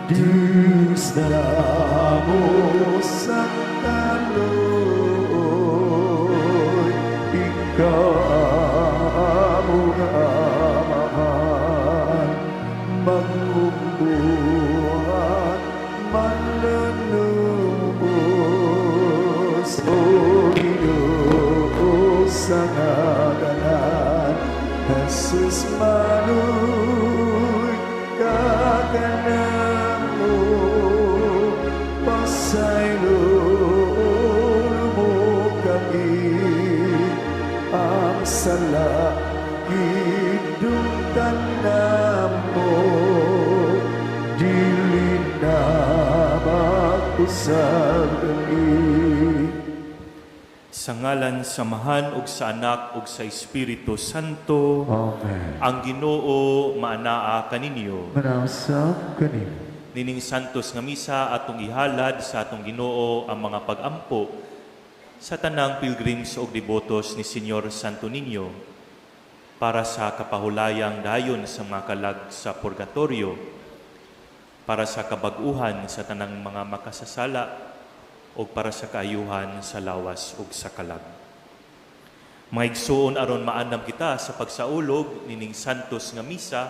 Diyos namo sa kaluoy, ikaw ang among Amahan, Magmumbuhat, manlulubos, O Ginoo sa kaganan, Jesus maluoy ka kanamo, pasayloon mo kami, ang sala gidungtan namo, dili na mag-usab kami. Sa ngalan sa Amahan ug sa Anak ug sa Espiritu Santo, Amen. Ang Ginoo maanaa kaninyo. Manausap kanimo. Nining santos nga misa atong ihalad sa atong Ginoo ang mga pagampo sa tanang pilgrims ug debotos ni Señor Santo Niño para sa kapahulayang dayon sa mga kalag sa purgatorio, para sa kabag-uhan sa tanang mga makasasala ug para sa kaayuhan sa lawas ug sa kalag. Mga igsuon, aron maandam kita sa pagsaulog nining santos nga misa,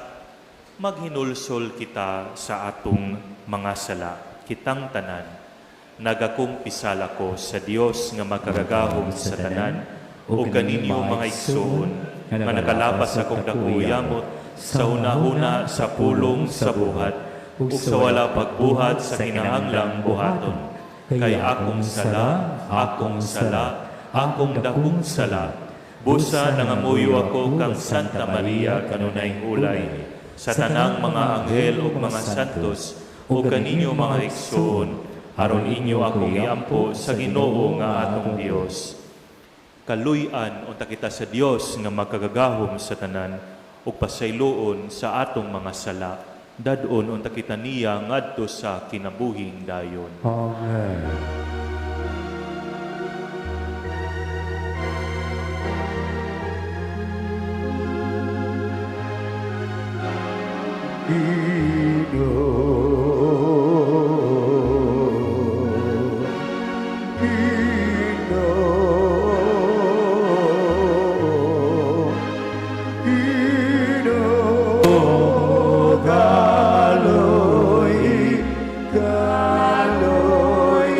maghinulsol kita sa atong mga sala. Kitang tanan, nagakumpisal ako sa Dios nga makagagahom sa tanan, ug kaninyo, mga igsuon, nga nakalapas akong dako yamot sa hunahuna, sa pulong, sa buhat, ug sa wala pagbuhat sa kinahanglang buhaton. Kay akong sala, akong sala, akong dakong sala. Busa nangamuyo ako kang Santa Maria, kanunayng ulay, sa tanang mga anghel ug mga santos, ug kaninyo, mga igsoon, aron inyo akong iampo sa Ginoo nga atong Dios. Kaluy-an unta kita sa Dios nga makagagahom sa tanan ug pasayloon sa atong mga sala. Dad-on unta kita niya ngadto sa kinabuhing dayon. Amen. Ginoo, Ginoo, Ginoo, kaloy, kaloy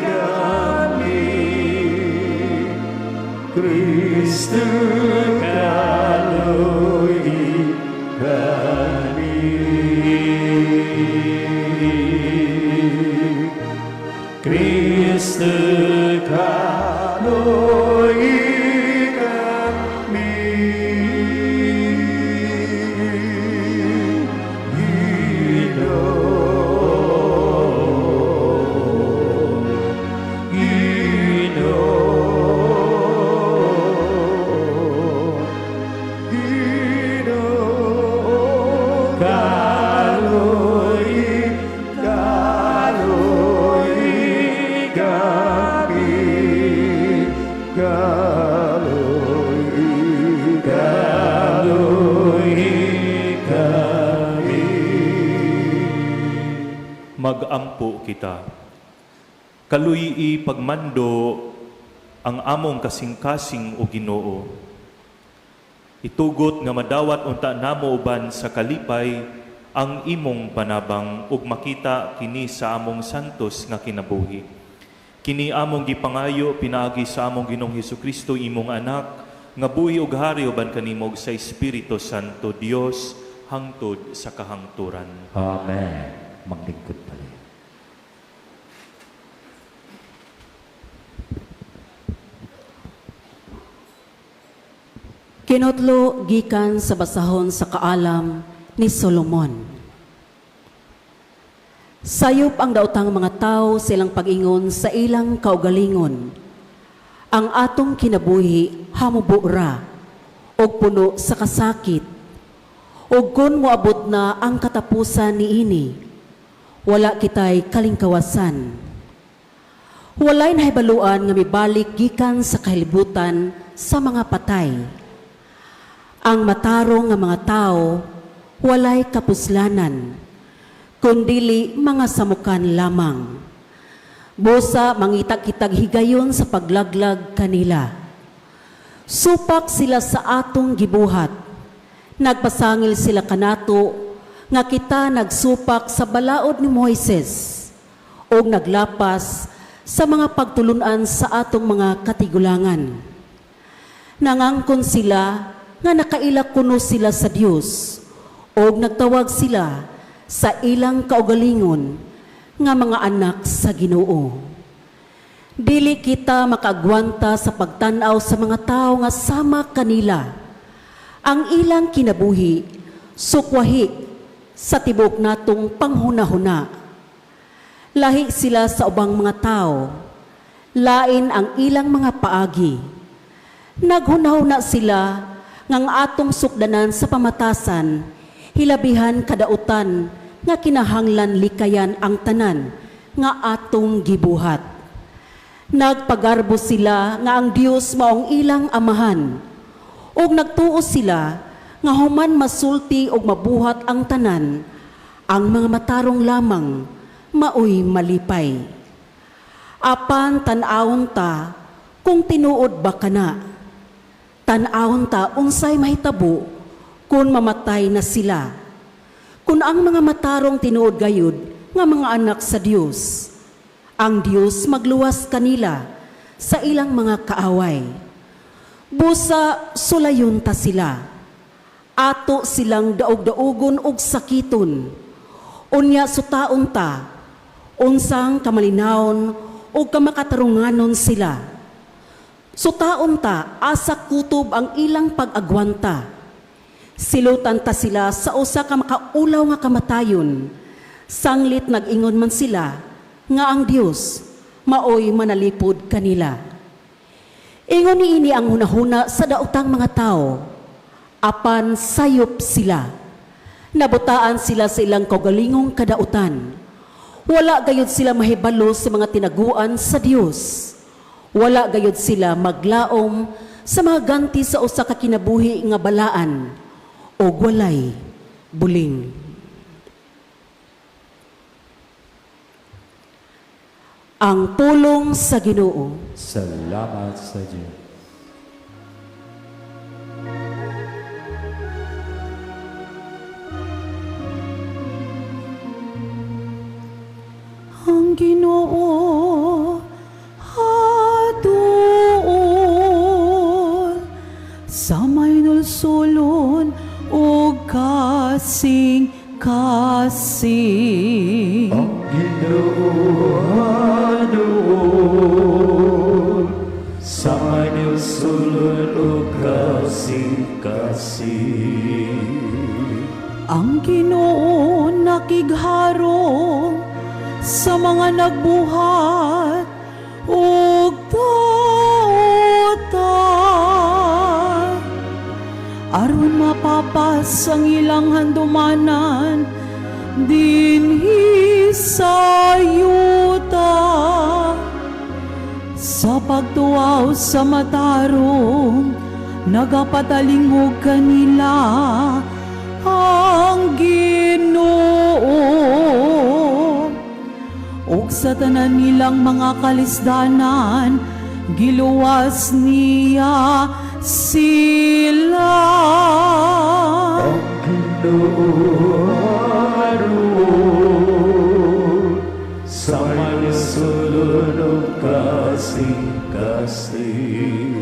kami. Kristo, kaloy kami. Kristo, kaloy kami. Ginoo, Ginoo, Ginoo, kaloy, kaloy kami, kaloy, kaloy kami. Magampo kita. Kaluy-i pagmando ang among kasing-kasing, o Ginoo. Itugot nga madawat unta namo uban sa kalipay ang imong panabang ug makita kini sa among santos nga kinabuhi. Kini among gipangayo pinaagi sa among Ginoong Hesukristo, imong anak, nga buhi ug hari uban kanimo ug sa Espiritu Santo, Dios hangtod sa kahangturan. Amen. Maglingkod pala. Kinotlo gikan sa basahon sa Kaalam ni Solomon. Sayop ang daotang mga tao sa ilang pag-ingon sa ilang kaugalingon. Ang atong kinabuhi hamubo ra og puno sa kasakit. Ug kun moabot na ang katapusan niini, wala kitay kalingkawasan. Walay nahibaluan nga mibalik gikan sa kahilibutan sa mga patay. Ang matarong nga mga tao walay kapuslanan, Kundili mga samukan lamang. Busa mangita kitag higayon sa paglaglag kanila. Supak sila sa atong gibuhat. Nagpasangil sila kanato nga kita nagsupak sa balaod ni Moises o naglapas sa mga pagtulunan sa atong mga katigulangan. Nangangkon sila nga nakaila kuno sila sa Dios o nagtawag sila sa ilang kaugalingon nga mga anak sa Ginoo. Dili kita makaagwanta sa pagtan-aw sa mga tao nga sama kanila. Ang ilang kinabuhi, sukwahi sa tibok natong panghunahuna. Lahi sila sa ubang mga tao. Lain ang ilang mga paagi. Naghunahuna sila nga ang atong sukdanan sa pamatasan, hilabihan kadautan nga kinahanglan likayan ang tanan nga atong gibuhat. Nagpagarbo sila nga ang Dios maong ilang amahan. Ug nagtuo sila nga human masulti og mabuhat ang tanan, ang mga matarong lamang maoy malipay. Apan tan-awon ta kung tinuod ba kana. Tan-awon ta unsay mahitabo kung mamatay na sila. Kung ang mga matarong tinuod gayud nga mga anak sa Dios, ang Dios magluwas kanila sa ilang mga kaaway. Busa sulayon ta sila. Ato silang daog-daugon og sakiton. Unya sutaon ta, unsang kamalinawon o kamakatarunganon sila. Sutaon ta, asa kutob ang ilang pag-agwanta. Silutan ta sila sa usa ka makaulaw nga kamatayon. Sanglit nag-ingon man sila nga ang Dios maoy manalipod kanila. Ingon niini ang hunahuna sa daotang mga tao. Apan sayop sila. Nabutaan sila sa ilang kaugalingong kadautan. Wala gayud sila mahibalo sa mga tinaguan sa Dios. Wala gayud sila maglaom sa mga ganti sa usa ka kinabuhi nga balaan o walay buling. Ang pulong sa Ginoo. Salamat sa Diyos. Ang Ginoo haduol sa may nulsulon ug kasing-kasing. Ang Ginoo haduol sa manilsulon o kasing-kasing. Ang Ginoo nakigharong sa mga nagbuhat ug dautan aron mapapas ang ilang handumanan dinhi sa yuta. Sa pagtuaw sa matarong, nagapatalingog kanila ang Ginoo. Ug sa tanan nilang mga kalisdanan, giluwas niya sila. Ang Ginoo haduol sa manilsulon o kasing-kasing.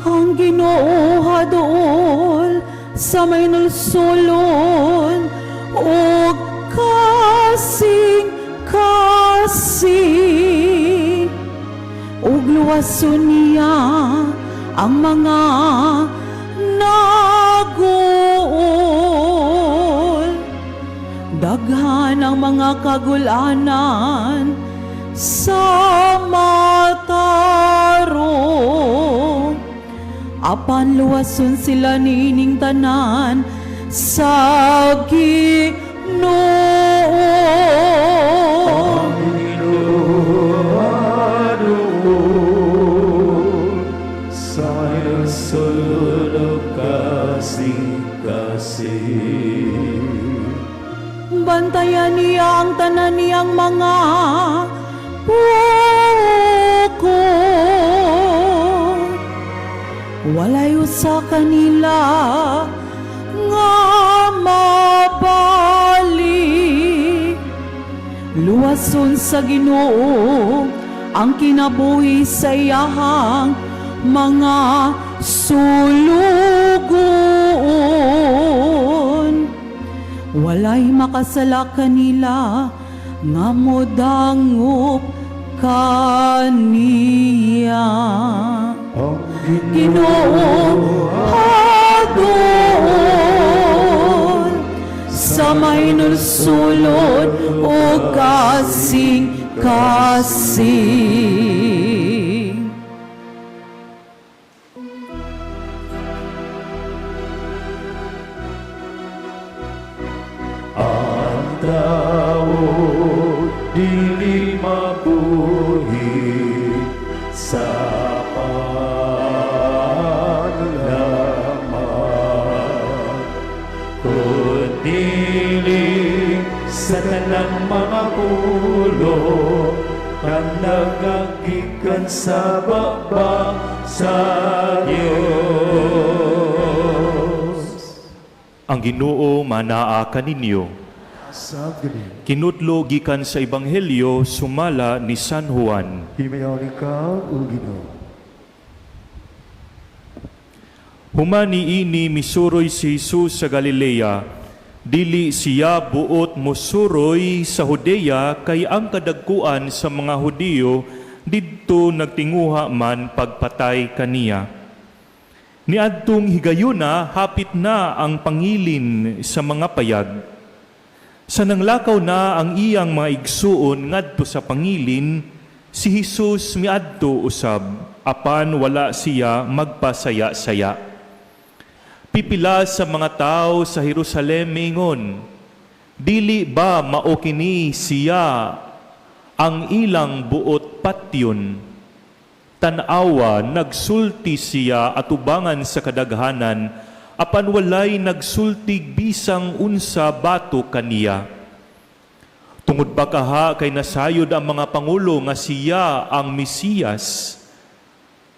Ang Ginoo haduol sa may nulsulon ug kasing-kasing. Ug luwason niya ang mga naguol. Daghan ang mga kagulanan sa matarong. Apan luwason sila niining tanan sa Ginoo. Ang Ginoo haduol sa manilsulon o kasing-kasing. Bantayan niya ang tanan niyang mga pukot. Walay usa kanila nga mabali. Luwason sa Ginoo ang kinabuhi sa iyahang mga sulugoon. Walay makasala kanila nga modangop kaniya. Ang Ginoo hadool sa may nulsulod o kasing kasing. Ang tao dili mabuhi sa pan lamang, kundili sa tanang mga pulong ang nagagikan sa baba sa Diyos. Ang Ginoo manaa kaninyo. Sa ganin, Kinutlo gikan sa Ebanghelyo sumala ni San Juan. himayaw ikaw o Ginoo. Human niini misuroy si Jesus sa Galilea. Dili siya buot mosuroy sa Judea kay ang kadagkuan sa mga Hudiyo didto nagtinguha man pagpatay kaniya. Niadtong higayuna hapit na ang pangilin sa mga payag. Sa nanglakaw na ang iyang mga igsuon ngadto sa pangilin, si Jesus miadto usab, apan wala siya magpasaya-saya. Pipila sa mga tao sa Jerusalem miingon, "Dili ba mao kini siya ang ilang buot patyon? Tan-awa, nagsulti siya atubangan sa kadaghanan, apan walay nagsultig bisang unsa batok kaniya. Tungod ba kaha kay nasayod ang mga pangulo nga siya ang Mesiyas?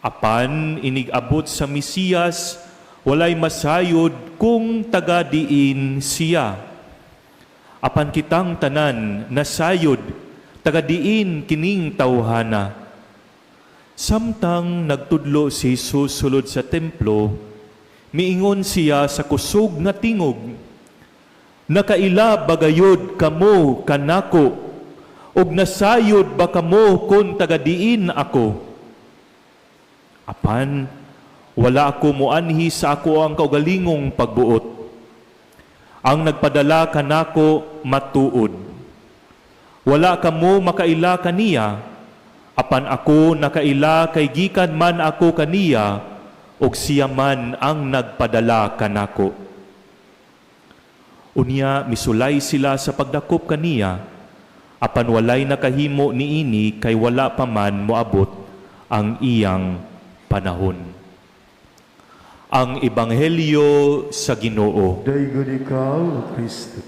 Apan inig-abot sa Mesiyas, walay masayod kung taga-diin siya. Apan kitang tanan nasayod taga-diin kining tawhana." Samtang nagtudlo si Jesus sulod sa templo, miingon siya sa kusog nga tingog, "Nakaila ba gayod kamo kanako, ug nasayod ba kamo kung taga-diin ako? Apan wala ako moanhi sa akoang kaugalingong pagbuot. Ang nagpadala kanako matuod. Wala kamo makaila kaniya, apan ako nakaila kay gikan man ako kaniya, ug siya man ang nagpadala kanako." Unya misulay sila sa pagdakop kaniya, apan walay nakahimo niini kay wala pa man moabot ang iyang panahon. Ang Ebanghelyo sa Ginoo. Daygon ikaw, O Kristo.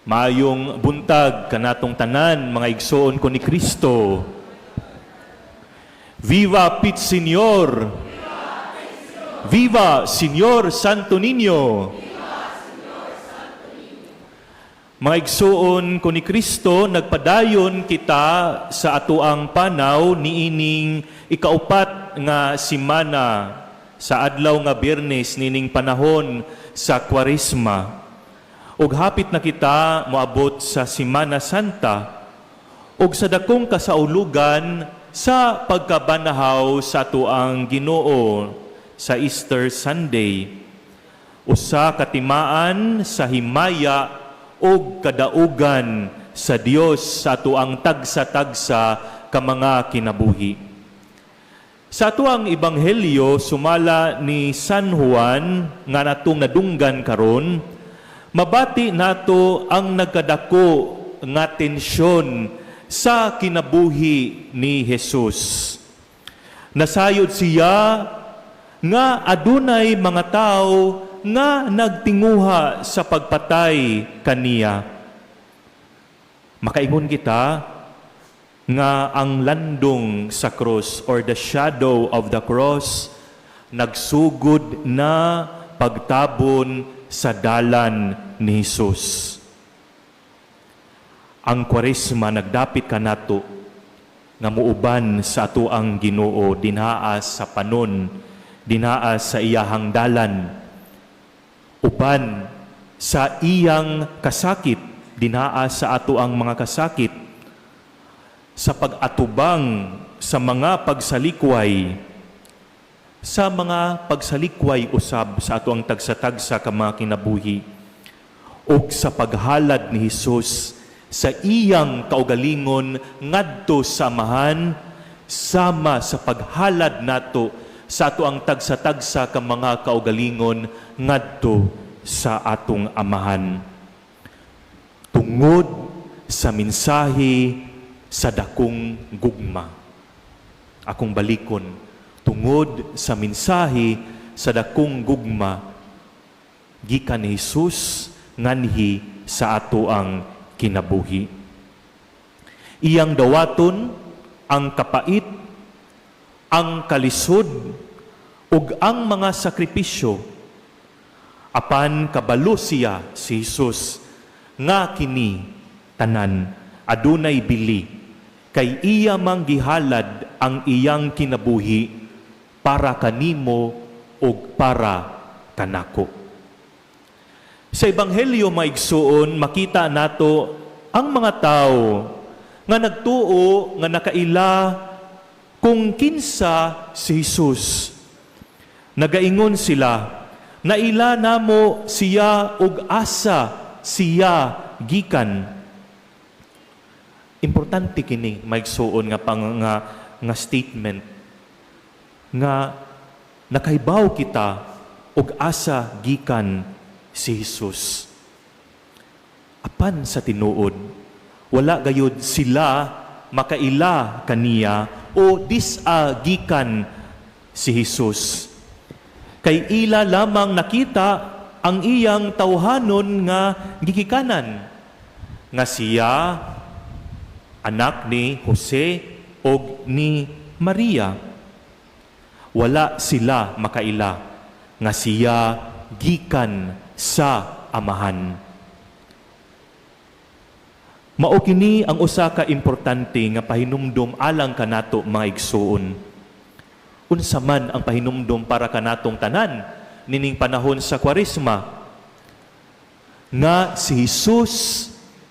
Maayong buntag kanatong tanan, mga igsoon ko ni Kristo. Viva Pit Señor! Viva Señor Santo Niño! Mga igsoon ko ni Kristo, nagpadayon kita sa atoang panaw niining ikaupat nga simana sa adlaw nga Biyernes nining panahon sa Kwaresma. Ug hapit na kita moabot sa Simana Santa ug sa dakong kasaulugan sa pagkabanahaw sa atoang Ginoo sa Easter Sunday. Usa ka timaan sa himaya ug kadaugan sa Dios sa atoang tagsa-tagsa ka mga kinabuhi. Sa atoang ebanghelyo sumala ni San Juan nga natong nadunggan karon, mabati nato ang nagkadako nga tensyon sa kinabuhi ni Jesus. Nasayod siya nga adunay mga tao nga nagtinguha sa pagpatay kaniya. Makaingon kita nga ang landong sa cross or the shadow of the cross nagsugod na pagtabon sa dalan ni Jesus. Ang Kwaresma nagdapit kanato nga muuban sa atoang Ginoo dinhaa sa panon, dinhaa sa iyahang dalan, uban sa iyang kasakit, dinhaa sa atoang mga kasakit, sa pag-atubang sa mga pagsalikway usab sa atoang tagsa-tagsa ka mga kinabuhi, ug sa paghalad ni Hesus sa iyang kaugalingon ngadto sa Amahan, sama sa paghalad nato sa atoang tagsa-tagsa ka mga kaugalingon ngadto sa atong Amahan tungod sa mensahe sa dakong gugma. Akong balikon, tungod sa mensahe sa dakong gugma gikan ni Jesus nganhi sa atoang kinabuhi. Iyang dawaton ang kapait, ang kalisod, ug ang mga sakripisyo, apan kabalo siya, si Jesus, nga kini tanan adunay bili kay iya mang gihalad ang iyang kinabuhi para kanimo ug para kanako. Sa Ebanghelyo, mga igsuon, makita nato ang mga tao nga nagtuo nga nakaila kung kinsa si Jesus. Nagaingon sila, "Naila namo siya ug asa siya gikan." Importante kini, maigsuon, nga pang nga statement nga nakaibaw kita og asa gikan si Jesus. Apan sa tinuod, wala gayud sila makaila kaniya o disa gikan si Jesus. Kay ila lamang nakita ang iyang tawhanon nga gigikanan, nga siya anak ni Jose og ni Maria. Wala sila makaila nga siya gikan sa Amahan. Mao kini ang usa ka importante nga pahinumdom alang kanato, mga igsuon. Unsa man ang pahinumdom para kanatong tanan nining panahon sa Kwaresma? Nga si Jesus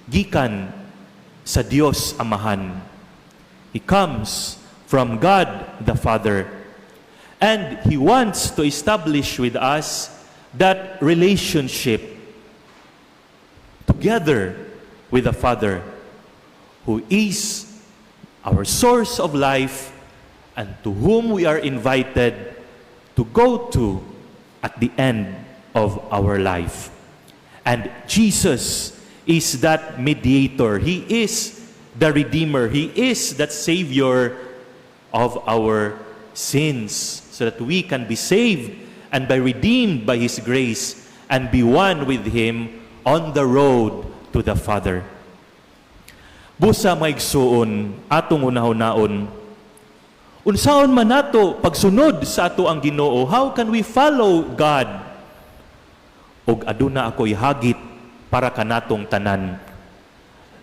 gikan sa Dios Amahan. He comes from God the Father. And He wants to establish with us that relationship together with the Father, who is our source of life and to whom we are invited to go to at the end of our life. And Jesus is that mediator. He is the Redeemer. He is that Savior of our sins so that we can be saved and be redeemed by His grace and be one with Him on the road to the Father. Busa, mga igsuon, atong hunahunaon, unsaon man nato pagsunod sa atoang Ginoo? How can we follow God? Og aduna ako'y hagit para kanatong tanan.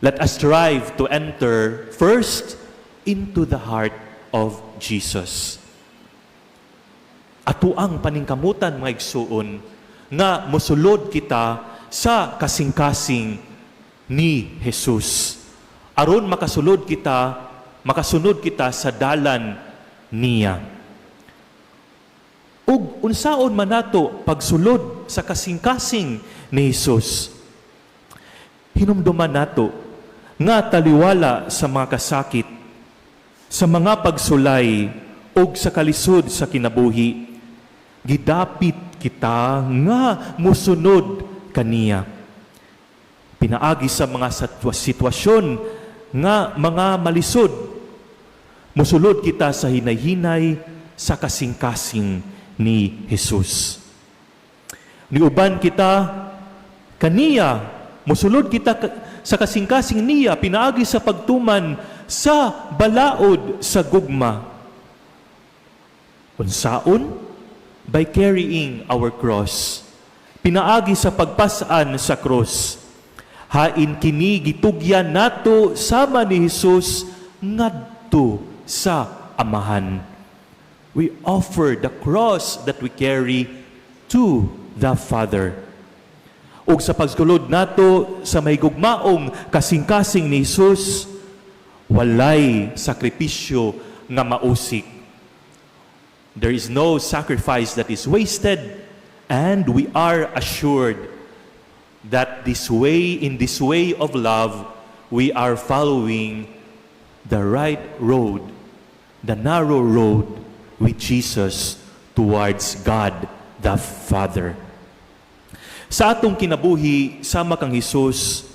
Let us strive to enter first into the heart of Jesus. Atoang paningkamutan, mga igsuon, nga mosulod kita sa kasing-kasing ni Jesus. Aron makasulod kita, makasunod kita sa dalan niya. Ug unsaon man nato pagsulod sa kasing-kasing ni Jesus? Hinumduman nato nga taliwala sa mga kasakit, sa mga pagsulay ug sa kalisod sa kinabuhi, gidapit kita nga musunod kaniya. Pinaagi sa mga sitwasyon nga mga malisod, musulod kita sa hinay-hinay sa kasing-kasing ni Jesus. Niuban kita kaniya, musulod kita sa kasing-kasing niya pinaagi sa pagtuman sa balaod sa gugma. Unsaon? By carrying our cross. Pinaagi sa pagpasan sa cross. Hain kini gitugyan nato sama ni Jesus ngadto sa Amahan. We offer the cross that we carry to the Father. Ug sa pagsulod nato sa mahigugmaong kasing-kasing ni Jesus, walay sakripisyo nga mausik. There is no sacrifice that is wasted, and we are assured that this way, in this way of love, we are following the right road, the narrow road with Jesus towards God the Father. Sa atong kinabuhi sama kang Hesus,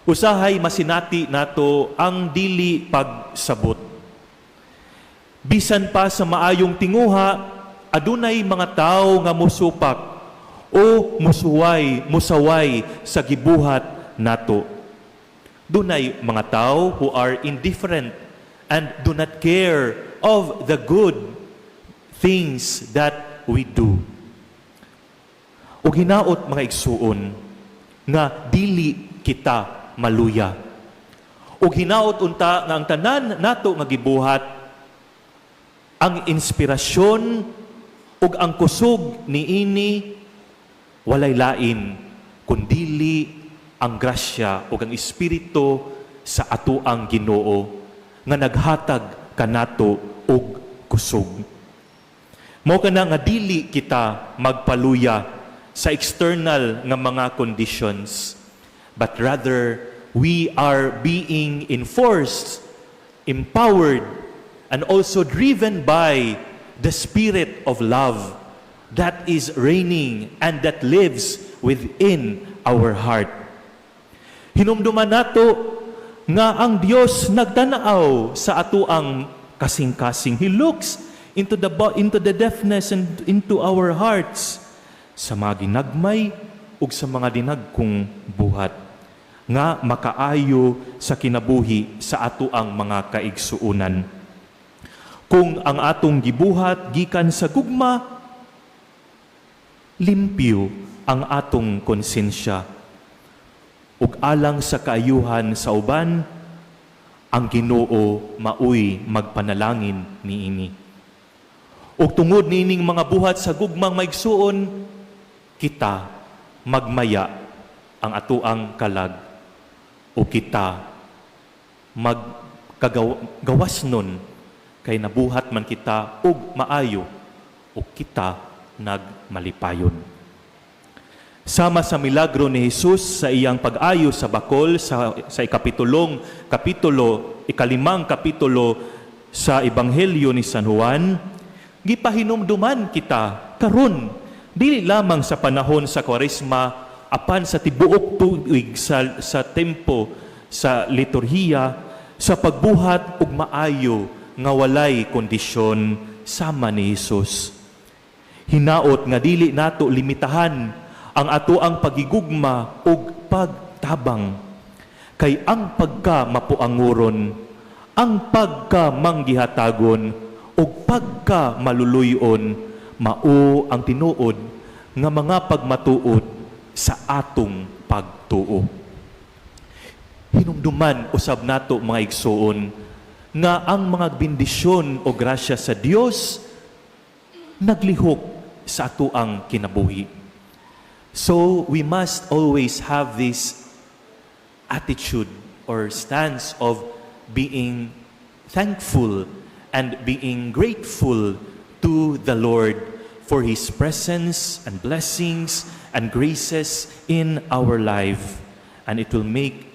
usahay masinati nato ang dili pagsabot. Bisan pa sa maayong tinguha, adunay mga tawo nga musupak o musuway, musaway sa gibuhat nato. Dunay mga tao who are indifferent and do not care of the good things that we do. Ug hinaot, mga igsuon, nga dili kita maluya. Ug hinaot unta nga ang tanan nato nga gibuhat, ang inspirasyon ug ang kusog niini walay lain kundili ang grasya ug ang espiritu sa atoang Ginoo nga naghatag kanato og kusog. Mao kana nga dili kita magpaluya sa external nga mga conditions, but rather we are being enforced, empowered, and also driven by the spirit of love that is reigning and that lives within our heart. Hinumduman nato nga ang Dios nagtanaw sa atoang kasing-kasing. He looks into the depthness and into our hearts sa mga ginagmay ug sa mga dinagkong buhat nga makaayo sa kinabuhi sa atoang mga kaigsuonan. Kung ang atong gibuhat gikan sa gugma, limpyo ang atong konsensya. Ug alang sa kaayuhan sa uban, ang Ginoo maoy magpanalangin niini. Ug tungod niining mga buhat sa gugmang maigsuon, kita magmaya ang atoang kalag o kita magkagawas nun kay nabuhat man kita og maayo o kita nagmalipayon. Sama sa milagro ni Jesus sa iyang pag-ayo sa bakol sa ikapitulong kapitulo, ikalimang kapitulo sa Ebanghelyo ni San Juan, gipahinumduman kita karon dili lamang sa panahon sa Kwaresma apan sa tibuok tuig sa tempo sa liturhiya sa pagbuhat og maayo nga walay kondisyon sama ni Jesus. Hinaot nga dili nato limitahan ang atoang pagigugma ug pagtabang. Kay ang pagka mapuanguron, ang pagka manggihatagon ug pagka maluluyon mao ang tinuod nga mga pagmatuod sa atong pagtuo. Hinumduman usab nato, mga igsuon, nga ang mga bendisyon o grasya sa Dios naglihok sa atoang kinabuhi. So we must always have this attitude or stance of being thankful and being grateful to the Lord for His presence and blessings and graces in our life. And it will make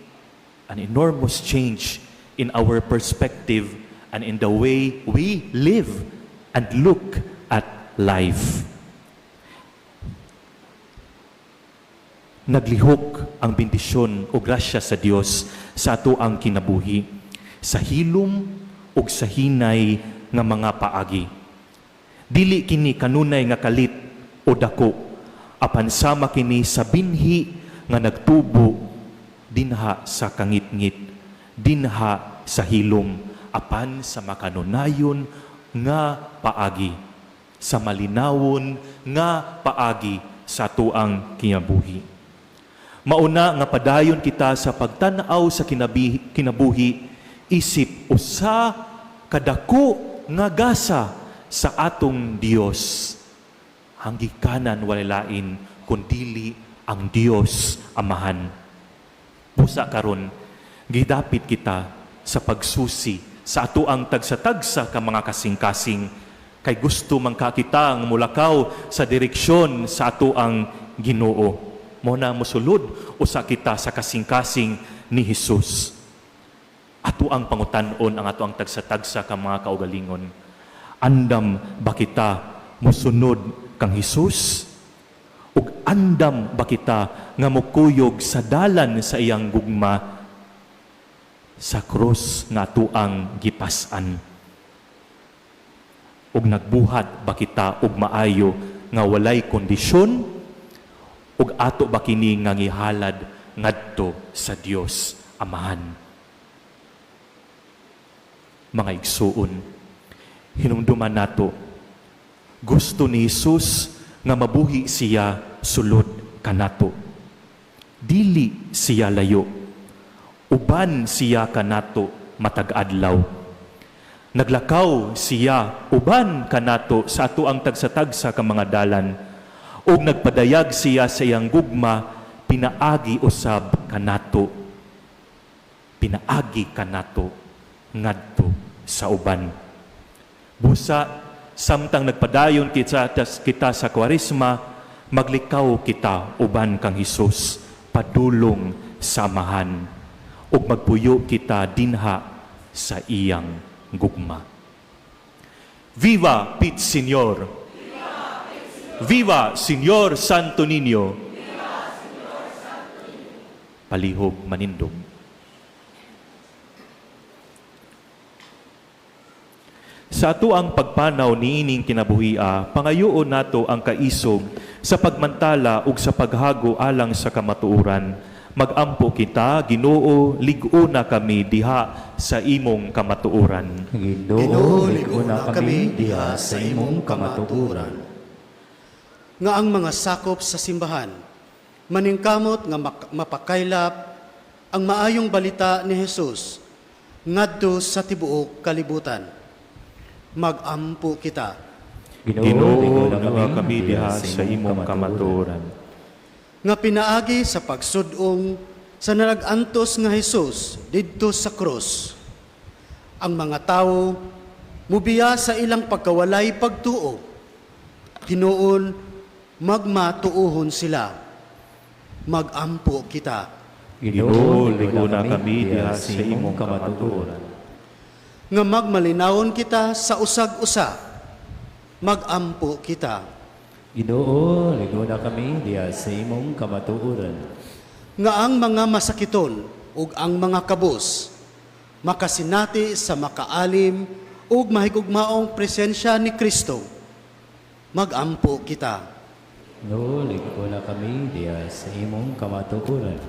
an enormous change in our perspective and in the way we live and look at life. Naglihok ang bendisyon o grasya sa Dios sa atoang kinabuhi, sa hilom ug sa hinay nga mga paagi. Dili kini kanunay nga kalit o dako. Apan sama kini sa binhi nga nagtubo dinha sa kangitngit, dinha sa hilom, apan sa makanunayon nga paagi, sa malinawon nga paagi sa atuang kinabuhi. Mauna nga padayon kita sa pagtan-aw sa kinabuhi isip usa kadako nga gasa sa atong Dios. Ang gikanan walay lain kundili ang Dios Amahan. Busa karon gidapit kita sa pagsusi sa atuang tagsa-tagsa ka mga kasing-kasing, kay gusto man ka kita ang mulakaw sa direksyon sa atuang Ginoo. Mo na mosulod usa kita sa kasing-kasing ni Hesus. Ato ang pangutan-on ang ato ang tagsa-tagsa ka mga kaugalingon. Andam ba kita mosunod kang Hesus? Ug andam ba kita nga mokuyog sa dalan sa iyang gugma sa krus nga atuang gipas-an? Ug nagbuhat ba kita og maayo nga walay kondisyon? Ug ato ba kini nga gihalad ngadto sa Dios Amahan? Mga igsuon, hinumduman nato, gusto ni Jesus nga mabuhi siya sulod kanato. Dili siya layo. Uban siya kanato matag adlaw. Naglakaw siya uban kanato sa atuang tagsa-tagsa ka mga dalan. Ug nagpadayag siya sa iyang gugma, pinaagi usab kanato. Pinaagi kanato ngadto sa uban. Busa, samtang nagpadayon kita sa Kwaresma, maglikaw kita uban kang Hesus padulong sa Amahan, ug magpuyo kita dinha sa iyang gugma. Viva Pit Señor! Viva Señor Santo Niño! Palihog manindog. Sa atuang pagpanaw niining kinabuhia, pangayoon nato ang kaisog sa pagmantala ug sa paghago alang sa kamatuoran. Magampo kita, Ginoo, lig-ona kami diha sa imong kamatuoran. Ginoo, lig-ona kami diha sa imong kamatuoran. Nga ang mga sakop sa simbahan maningkamot nga mapakaylap ang maayong balita ni Jesus ngadto sa tibuok kalibutan. Magampo kita. Ginoo, lig-ona kami diha sa imong kamatuoran. Nga pinaagi sa pagsudong sa nalagantos nga Hesus didto sa krus, ang mga tawo mubiya sa ilang pagkawalay pagtuo. Hinuon magmatuohon sila. Magampo kita. Ginoo, lig-ona kami diha sa imong kamatuoran. Nga magmalinawon kita sa usag-usa. Magampo kita. Ginoo, lig-ona kami diha sa imong kamatuoran. Nga ang mga masakiton ug ang mga kabus makasinati sa makaalim ug mahigugmaong presensya ni Kristo. Magampo kita. Ginoo, lig-ona kami diha sa imong kamatuoran.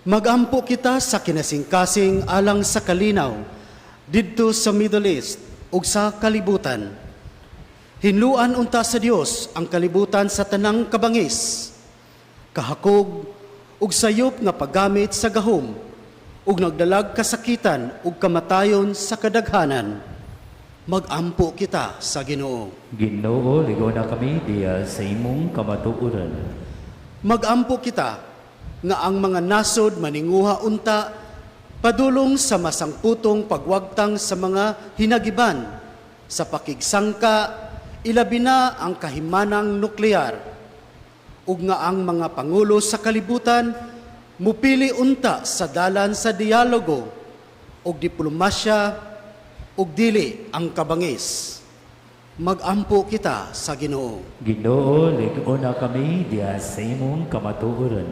Magampo kita sa kinasingkasing alang sa kalinaw didto sa Middle East ug sa kalibutan. Hinluan unta sa Dios ang kalibutan sa tanang kabangis, kahakog ug sayop nga paggamit sa gahom ug nagdalag kasakitan ug kamatayon sa kadaghanan. Magampo kita sa Ginoo. Ginoo, lig-ona kami diha sa imong kamatuoran. Magampo kita nga ang mga nasod maninguha unta padulong sa masangputong pagwagtang sa mga hinagiban sa pakigsangka, ilabi na ang kahimanang nuklear, ug nga ang mga pangulo sa kalibutan mupili unta sa dalan sa dialogo ug diplomasya ug dili ang kabangis. Magampo kita sa Ginoo. Ginoo, lig-ona kami diha sa imong kamatuoran.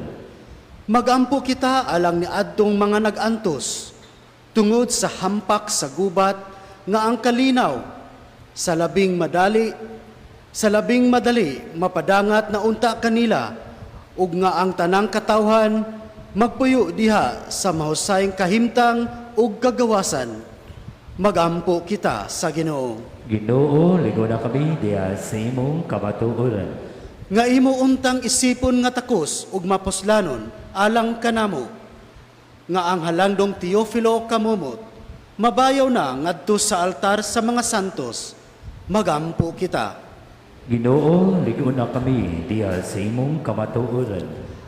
Magampo kita alang ni adtong mga nag-antos tungod sa hampak sa gubat nga ang kalinaw sa labing madali Sa labing madali mapadangat na unta kanila ug nga ang tanang katawhan magpuyo diha sa mahusayng kahimtang ug kagawasan. Magampo kita sa Ginoo. Ginoo, lig-on na kami diha sa imong kamatuoran. Nga imo untang isipon nga takos ug mapuslanon alang kanamo nga ang halandong Teofilo Camomot mabayaw na ngadto sa altar sa mga santos. Magampo kita. Ginoo, lig-on na kami diha sa imong kamatuoran.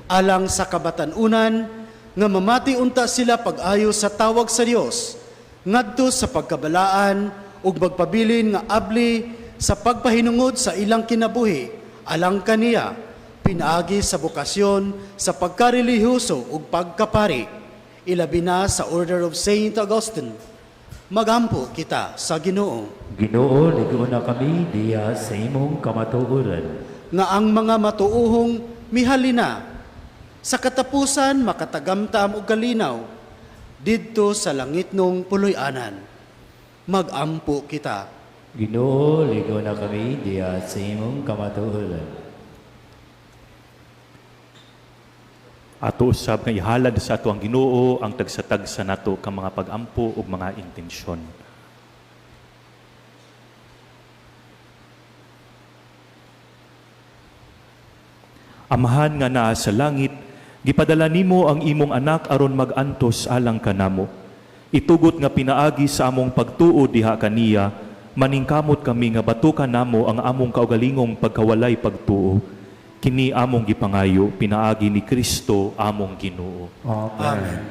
Alang sa kabatan-unan nga mamati unta sila pag-ayo sa tawag sa Dios ngadto sa pagkabalaan ug magpabilin nga abli sa pagpahinungod sa ilang kinabuhi alang kaniya pinaagi sa bokasyon sa pagkarelihiyoso ug pagkapari, ilabi na sa Order of Saint Augustine. Magampo kita sa Ginoo. Ginoo, lig-on na kami diha sa imong kamatuoran. Nga ang mga matuohong mihalina sa katapusan makatagamtam og kalinaw didto sa langitnong puloy-anan. Magampo kita. Ginoo, lig-on na kami diha sa imong kamatuoran. Ato usab nga ihalad sa ato ang Ginoo ang tagsa-tagsa nato ka mga pagampo ug mga intensyon. Amahan nga naa sa langit, gipadala nimo ang imong anak aron mag-antos alang kanamo. Itugot nga pinaagi sa among pagtuo diha kaniya, maningkamot kami nga batukan namo ang among kaugalingong pagkawalay pagtuo. Kini among gipangayo pinaagi ni Kristo among Ginoo. Amen.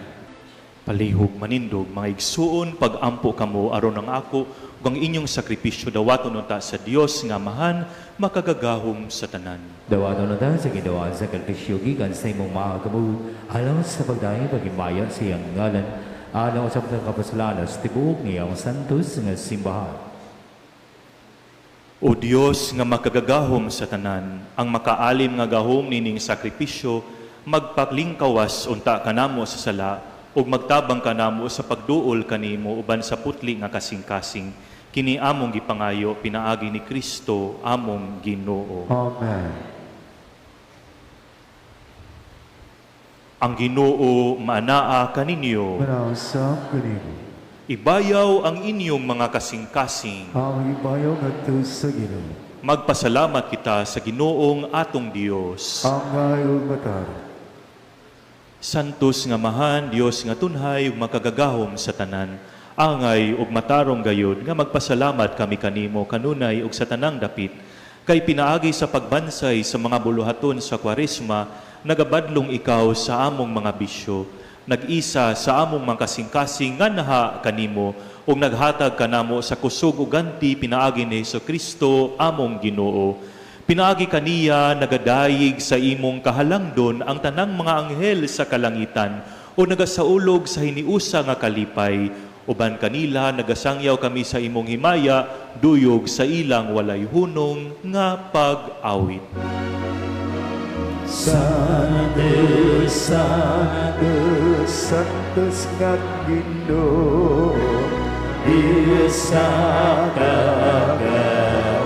Palihog manindog, mga igsuon, pagampo kamo aron ang ako ug ang inyong sakripisyo dawaton unta sa Dios nga Amahan makagagahom sa tanan. Dawaton na sa Ginoo ang sakripisyo gikan sa imong mga kamot alang sa pagdayon paghimaya sa iyang ngalan, alang sa pagkapasalanan sa tibuok niyang santos nga simbahan. O Dios nga makagagahom sa tanan, ang makaalim nga gahom nining sakripisyo magpaklingkawas unta kanamo sa sala ug magtabang kanamo sa pagduol kanimo uban sa putli nga kasing-kasing. Kini among gipangayo pinaagi ni Kristo among Ginoo. Amen. Ang Ginoo maanaa kaninyo. Manausap kanimo. Ibayaw ang inyong mga kasing-kasing. Ang ibayaw ngadto sa Ginoo. Magpasalamat kita sa Ginoong atong Dios. Angay ug matarong. Santos nga Amahan, Dios nga tunhay ug makagagahom sa tanan. Angay ug matarong gayud nga magpasalamat kami kanimo kanunay ug sa tanang dapit, kay pinaagi sa pagbansay sa mga buluhaton sa Kwaresma, nagabadlong ikaw sa among mga bisyo, nag-isa sa among mga kasing-kasing nga naha kanimo ug naghatag kanamo sa kusog ug ganti pinaagi ni Kristo among Ginoo. Pinaagi kaniya nagadayig sa imong kahalangdon ang tanang mga anghel sa kalangitan o nagasaulog sa hiniusa nga kalipay. Uban kanila nagasangyaw kami sa imong himaya, duyog sa ilang walay hunong nga pag-awit. Santo, Santo, Santos nga Ginoo, Diyos sa kagahuman.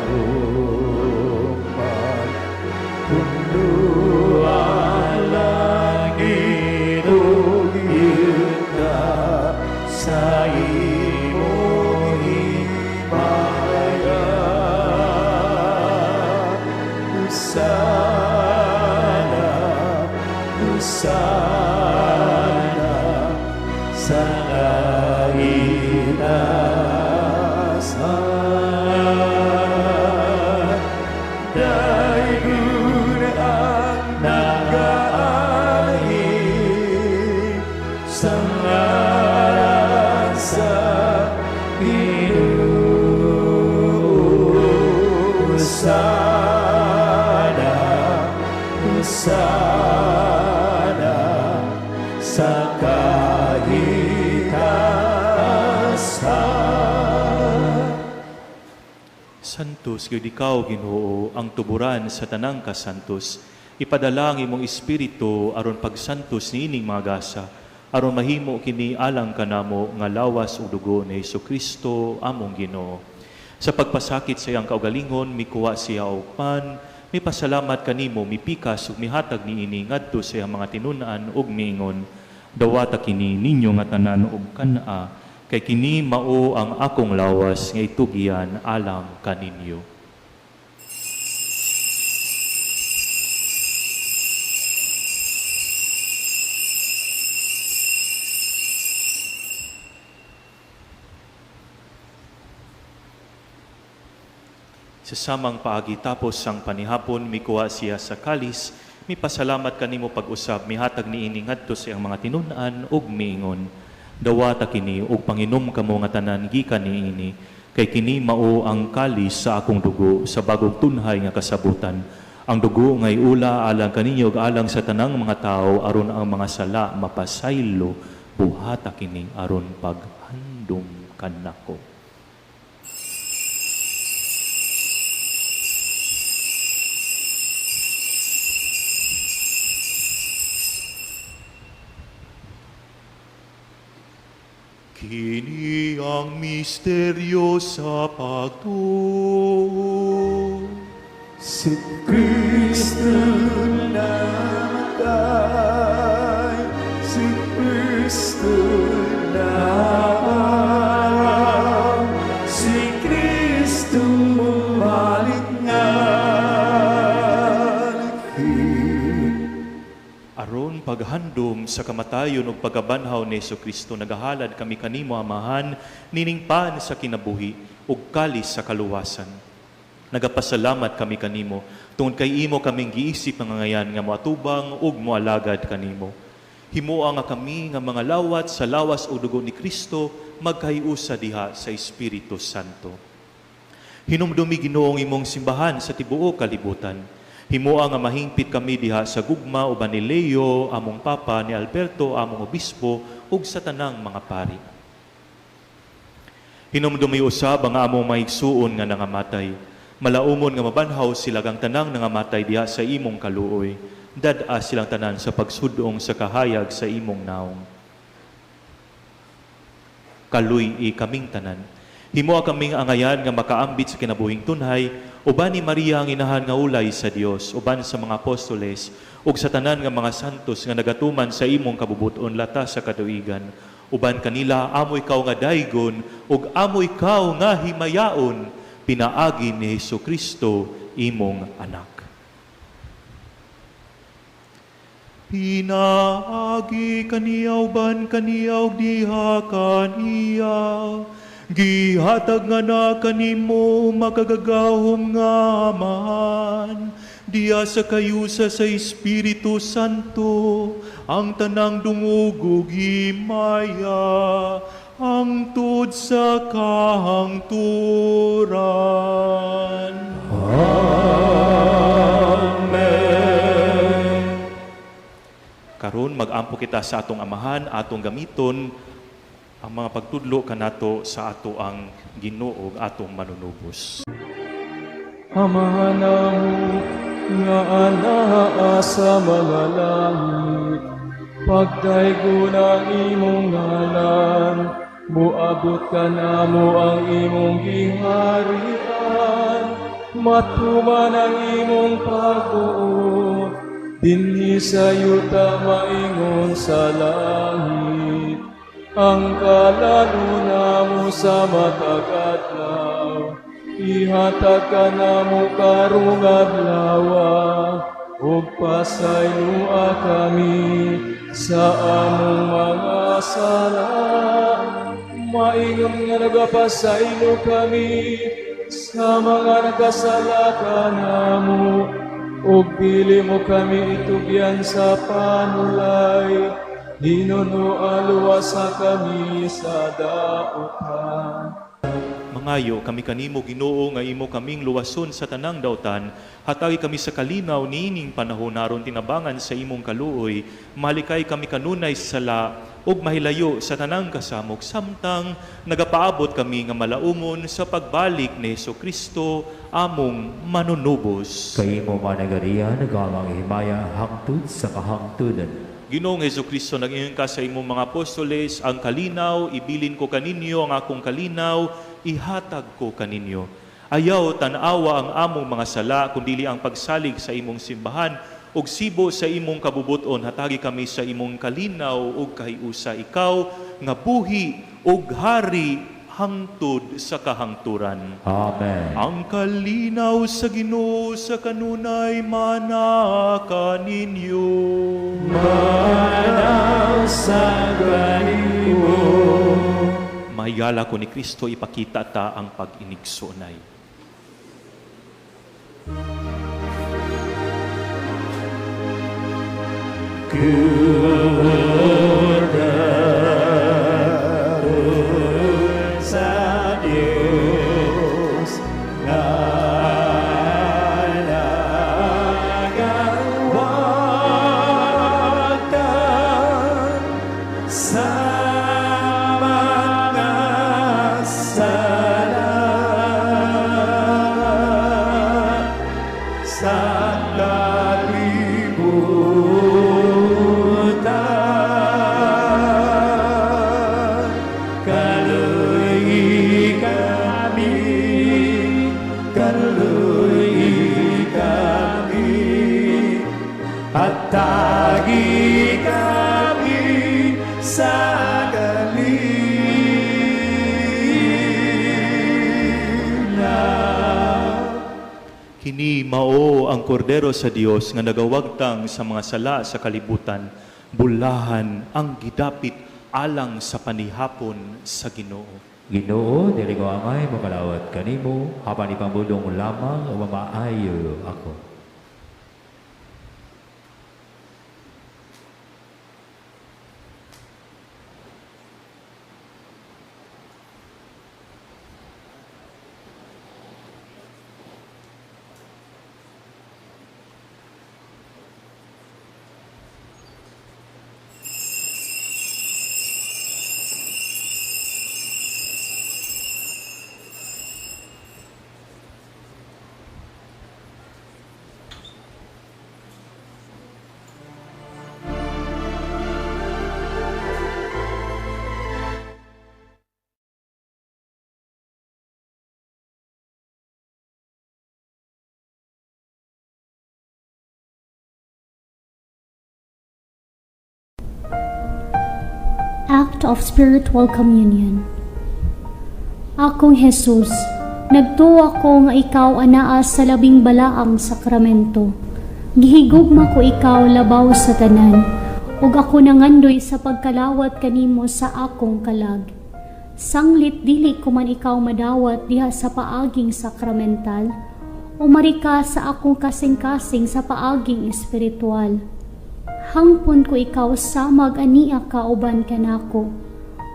Puno ang langit ug yuta sa imong himaya. Hosana, Hosana sa kaitaasan. Daygon ang nagaanhi sa ngalan sa Ginoo. Hosana, Hosana sa kahitasan. Santos gyud ikaw, Ginoo, ang tuburan sa tanang kasantos. Ipadala ang imong espiritu aron pagsantos niining mga gasa, aron mahimo kini alang kanamo nga lawas ug dugo ni Hesukristo among Ginoo. Sa pagpasakit sa iyang kaugalingon, mikuha siya og pan, mipasalamat kanimo, mipikas ug mihatag niini ngadto sa iyang mga tinun-an ug miingon, "Dawata kini ninyo nga tanan og kan-a, kay kini mao ang akong lawas nga itugyan alang kaninyo." Sa samang paagi tapos sang panihapon, mikuha siya sa kalis, mipasalamat kanimo pag-usab, mihatag niini ngadto sa iyang mga tinun-an ug miingon, "Dawata kini ug panginom kamo nga tanan gikan niini, kay kini mao ang kalis sa akong dugo sa bagong tunhay nga kasabutan. Ang dugo ngay ula alang kaninyo ug alang sa tanang mga tawo aron ang mga sala mapasaylo. Buhata kini aron paghandom kanako." Kini ang misteryo sa pagtuo. Si Kristo namatay, si Kristo naaraw, si Kristo bumalik nga likhi. Aron paghandom sa kamatayon ug pagkabanhaw ni Hesukristo, nagahalad kami kanimo, Amahan, nining pan sa kinabuhi ug kalis sa kaluwasan. Nagapasalamat kami kanimo tungod kay imo kaming giisip nga ngayan nga moatubang ug moalagad kanimo. Himoa nga kami nga mga lawat sa lawas ug dugo ni Kristo magkahiusa diha sa Espiritu Santo. Hinumdumi, Ginoo, ang imong simbahan sa tibuok kalibutan. Himoa nga mahingpit kami diha sa gugma uban ni Leo, among Papa, ni Alberto, among Obispo, ug sa tanang mga pari. Hinumdumi usab ang among maigsuon nga nangamatay. Malaumon nga mabanhaw sila kang tanang nangamatay diha sa imong kaluoy. Dad-a silang tanan sa pagsudong sa kahayag sa imong naong. Kaluy-i kaming tanan. Himoa kaming angayan nga makaambit sa kinabuhing tunhay, uban ni Maria ang inahan nga ulay sa Dios, uban sa mga apostoles, ug sa tanan nga mga santos nga nagatuman sa imong kabubuton lata sa katuigan. Uban kanila amo ikaw nga daygon, ug amo ikaw nga himayaon, pinaagi ni Hesukristo imong anak. Pinaagi kaniya uban kaniya ug diha kaniya, gihatag nga na kanimo makagagahom nga Amahan, diha sa kayusa sa Espiritu Santo, ang tanang dungog ug himaya, hangtod sa kahangturan. Amen. Karon mag-ampo kita sa atong Amahan, atong gamiton ang mga pagtudlo kanato sa ato ang Ginoo ug atong manunubos. Amahan namo nga anaa sa mga langit, pagdaygon ang imong ngalan, muabot kanamo ang imong giharian, matuman ang imong pagbuot, dinhi sa yuta maingon sa langit. Ang kalaluna namo sa matag adlaw, ihatag kanamo karong adlawa, ug pasayloa kami sa among mga sala, maingon nga nagapasaylo kami sa mga nagkasala kanamo, ug dili mo kami itugyan sa panulay, hinunoa luwasa kami sa dautan. Mangayo kami kanimo, Ginoo, nga imo kaming luwason sa tanang dautan. Hatagi kami sa kalinaw niining panahon aron tinabangan sa imong kaluoy. Malikay kami kanunay sa sala ug mahilayo sa tanang kasamok samtang nagapaabot kami nga malaumon sa pagbalik ni Hesukristo among manunubos. Kay imo man ang garian, ang himaya hangtod sa kahangtudan. Ginoong Hesukristo, nag-ingon ka sa imong mga apostoles, ang kalinaw, ibilin ko kaninyo ang akong kalinaw, ihatag ko kaninyo. Ayaw tan-awa ang among mga sala, kundili ang pagsalig sa imong simbahan, ug sibo sa imong kabubuton, hatagi kami sa imong kalinaw ug kahiusa, ikaw nga buhi ug hari hangtod sa kahangturan. Amen. Ang kalinaw sa Ginoo sa kanunay manaka ninyo. Mahigala ko ni Kristo, ipakita ta ang pag-inigsoonay. Sa Diyos nga nagawagtang sa mga sala sa kalibutan. Kaluy kami, kaluy kami, at tagi kami sa kalinaw. Kini mao ang kordero sa Dios nga nagawagtang sa mga sala sa kalibutan, bulahan ang gidapit alang sa panihapon sa Ginoo. Ginoo, dili ko angay makalawat kanimo, apan ipambulong lamang o mamaayo ako. Act of Spiritual Communion. Akong Jesus, nagtuwa ko nga ikaw anaa sa labing balaang sakramento. Gihigugma ko ikaw labaw sa tanan, ug ako nangandoy sa pagkalawat kanimo sa akong kalag. Sanglit dili ko man ikaw madawat diha sa paaging sakramental, umari ka sa akong kasing-kasing sa paaging espiritual. Hangpon ko ikaw samag ania kauban kanako.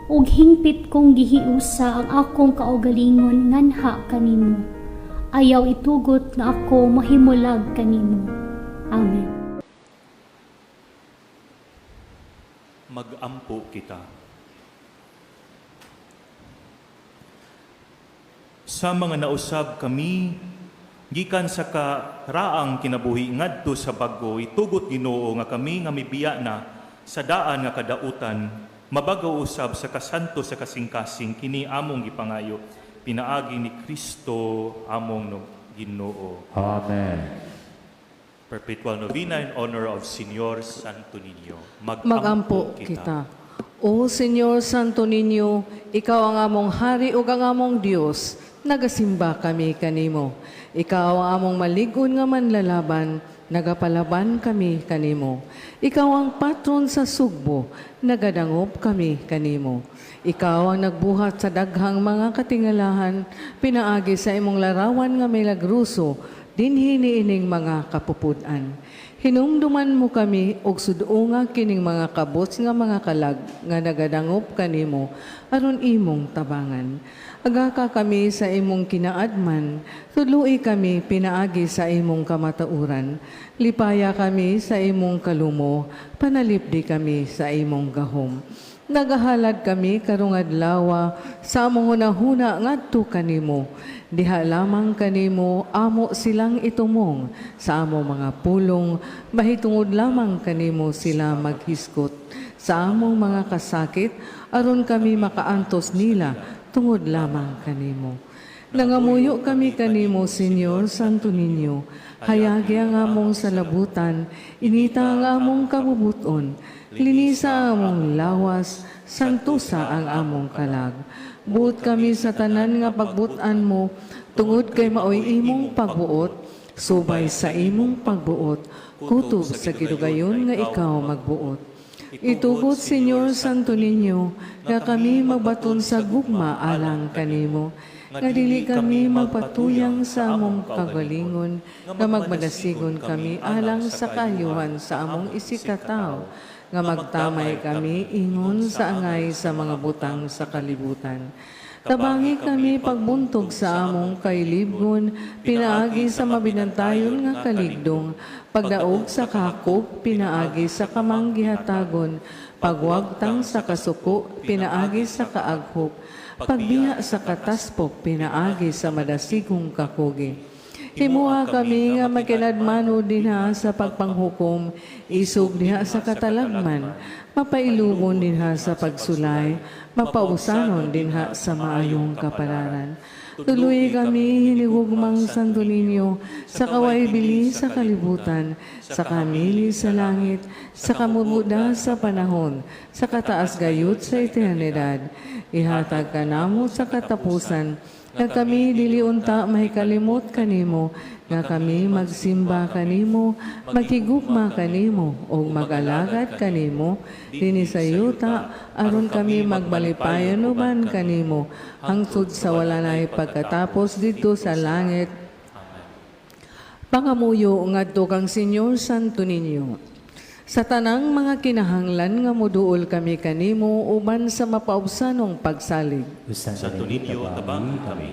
Ug hingpit kong gihiusa ang akong kaugalingon nganha kanimo. Ayaw itugot nga ako mahimulag kanimo. Amen. Magampo kita. Sa mga nausab kami, gikan sa karaang kinabuhi ngadto sa bag-o, itugot Ginoo nga kami nga mibiya na sa daan nga kadautan, mabagaw usab sa kasanto sa kasing-kasing kini among gipangayo pinaagi ni Kristo among Ginoo. Amen. Perpetual Novena in honor of Señor Santo Niño. Magampo kita. O Señor Santo Niño, ikaw ang among hari ug ang among Dios, nagasimba kami kanimo. Ikaw ang among malig-on nga manlalaban, nagapalaban kami kanimo. Ikaw ang patron sa Sugbo, nagadangop kami kanimo. Ikaw ang nagbuhat sa daghang mga katingalahan, pinaagi sa imong larawan nga milagroso, dinhi niining mga kapupud-an. Hinumduman mo kami og suduonga kining mga kabos nga mga kalag nga nagadangop kanimo aron imong tabangan. Agaka kami sa imong kinaadman, tudloi kami pinaagi sa imong kamatauran. Lipaya kami sa imong kalumo, panalipdi kami sa imong gahom. Nagahalad kami karong adlaw sa among hunahuna ngadto kanimo. Diha lamang kanimo amo silang itumong sa among mga pulong, mahitungod lamang kanimo sila maghisgot. Sa among mga kasakit aron kami makaantos nila tungod lamang kanimo. Nangamuyo kami kanimo, Senyor Santo Niño, hayagi ang among salabutan, inita ang among kabubuton, linisa ang among lawas, santusa ang among kalag. Buot kami sa tanan nga pagbutan mo, tungod kay maoy imong pagbuot, subay sa imong pagbuot, kutob sa gidugayon nga ikaw magbuot. Itugot, Senyor Santo Niño, nga kami magbaton sa gugma alang kanimo, nga dili kami magpatuyang sa among kagalingon, nga magmadasigon kami alang sa kaayuhan sa among isigkatawo, nga magtamay kami ingon sa angay sa mga butang sa kalibutan. Tabangi kami pagbuntog sa among kailibgon, pinaagi sa mabinantayon nga kaligdong, pagdaog sa kakop, pinaagi sa kamanggihatagon, pagwagtang sa kasuko, pinaagi sa kaaghop, pagbiya sa kataspok, pinaagi sa madasigong kakugi. Himuha kami nga makinadmano dinha sa pagpanghukom, isog diha sa katalagman, mapailubon dinha sa pagsulay, mapausanon dinha sa maayong kapalaran. Tuloy kami hinigugmang Santo Niño sa kawaybili sa kalibutan, sa kamili sa langit, sa kamumuda sa panahon, sa kataas gayud sa eternidad. Ihatag ka namo sa katapusan, nga kami dili unta mahikalimot kanimo, nga kami magsimba kanimo, maghigugma kanimo, ug mag-alagad kanimo, dinhi sa yuta, aron kami magmalipayon uban kanimo, hangtod sa wala nay pagkatapos didto sa langit. Pangamuyo ngadto kang Senyor Santo Niño. Sa tanang mga kinahanglan nga moduol kami kanimo uban sa mapaubsanong pagsalig. Santo Niño, tabangi kami.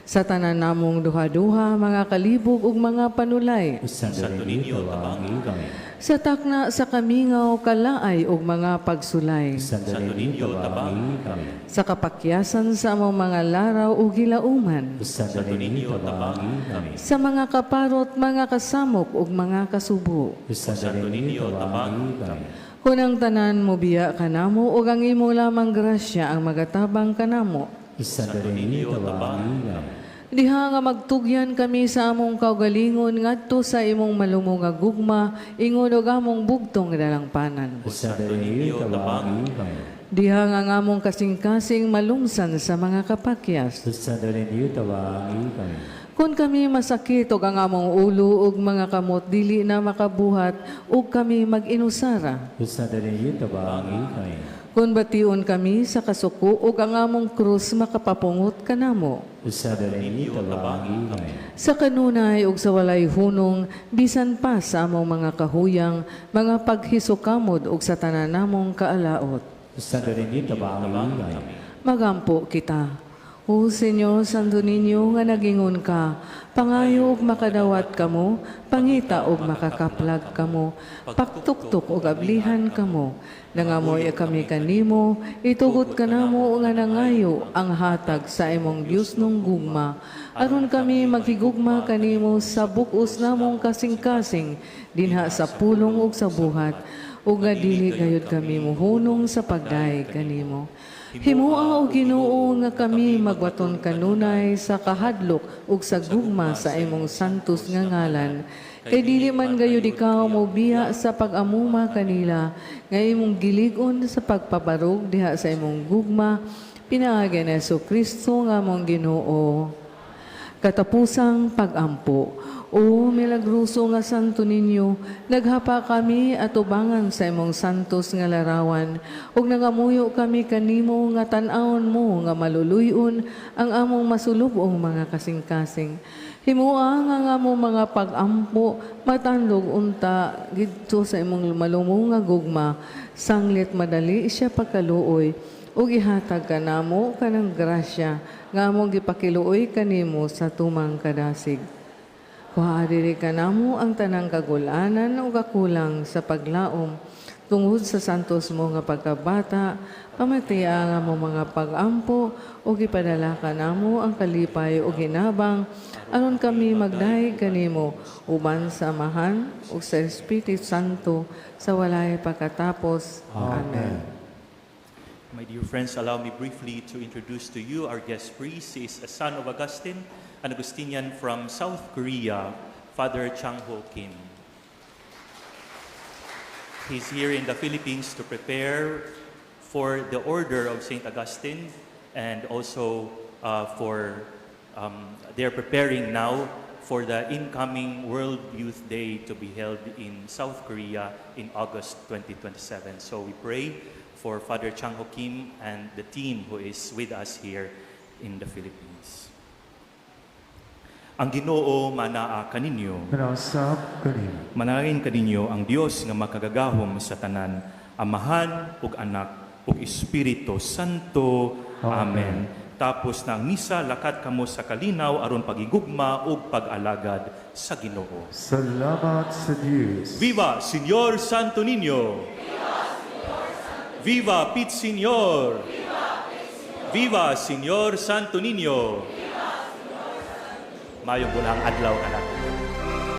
Sa tanan namong duha-duha, mga kalibog ug mga panulay. Santo Niño, tabangi kami. Sa takna sa kamingaw, kalaay ug mga pagsulay. Santo Niño, tabangi kami. Sa kapakyasan sa among mga laraw ug gilauman. Santo Niño, tabangi kami. Sa mga kaparot, mga kasamok ug mga kasubo. Santo Niño, tabangi kami. Kung ang tanan mobiya kanamo ug ang imo lamang grasya ang magatabang kanamo. Santo Niño, tabangi kami. Diha nga magtugyan kami sa among kaugalingon ngadto sa imong malumo nga gugma ingon og among bugtong dalangpanan. Santo Niño, tabangi kami. Diha nga ang among kasing-kasing malungsan sa mga kapakyas. Santo Niño, tabangi kami. Kung kami masakit og ang among ulo ug mga kamot dili na makabuhat ug kami mag-inusara. Santo Niño, tabangi kami. Kung bation kami sa kasuko ug ang among krus makapapungot kanamo. Santo Niño, tabangi kami. Sa kanunay ug sa walay hunong, bisan pa sa among mga kahuyang, mga paghisukamod ug sa tanan namong kaalaot. Santo Niño, tabangi kami. Magampo kita. O Senyor Santo Niño nga nagingon ka, pangayo og makadawat kamo, pangita og makakaplag kamo, paktuktok og ablihan kamo. Nangamoy kami kanimo, itugot kanamo nga nangayo ang hatag sa imong Dios nung gugma. Aron kami maghigugma kanimo sa bug-os namong kasing-kasing dinha sa pulong ug sa buhat, ug nga dili gayud kami muhunong sa pagdayeg kanimo. Himoa o Ginoo nga kami magbaton kanunay sa kahadlok ug sa gugma sa imong santos nga ngalan. Kay dili man gayud ikaw mobiya sa pag-amuma kanila, nga imong gilig-on sa pagpabarog diha sa imong gugma, pinaagi ni Hesus Kristo nga among Ginoo. Katapusang pagampo. O milagroso nga Santo Niño, naghapa kami atubangan sa imong santos nga larawan, ug nangamuyo kami kanimo nga tan-awon mo nga maluluy-on ang among masulub-ong mga kasing-kasing. Himoa nga ang among mga pag-ampo matandog unta didto sa imong malumo nga gugma, sanglit madali siya pagkaluoy, ug ihatag kanamo kanang grasya nga among gipakiluoy kanimo sa tumang kadasig. Kuhaa diri kanamo ang tanang kagulanan ug kakulang sa paglaom tungod sa santos mo nga pagkabata, pamatia ang among mga pag-ampo ug ipadala kanamo ang kalipay ug hinabang aron kami magdayeg kanimo uban sa Amahan ug sa Espiritu Santo sa walay pagkatapos. Amen. My dear friends, allow me briefly to introduce to you our guest priest. He is a son of Augustine, an Augustinian from South Korea, Father Chang Ho Kim. He's here in the Philippines to prepare for the Order of St. Augustine and also for they're preparing now for the incoming World Youth Day to be held in South Korea in August 2027. So we pray for Father Chang Ho Kim and the team who is with us here in the Philippines. Ang Ginoo manaa kaninyo. Manasab kanimo. Manalangin kaninyo ang Dios nga makagagahom sa tanan, Amahan ug Anak ug Espiritu Santo. Amen. Tapos na ang misa, lakat kamo sa kalinaw aron paghigugma ug pag-alagad sa Ginoo. Salamat sa Dios. Viva Señor Santo Niño! Viva Pit Señor! Viva Señor Santo Niño! Maayong bulang adlaw kanak.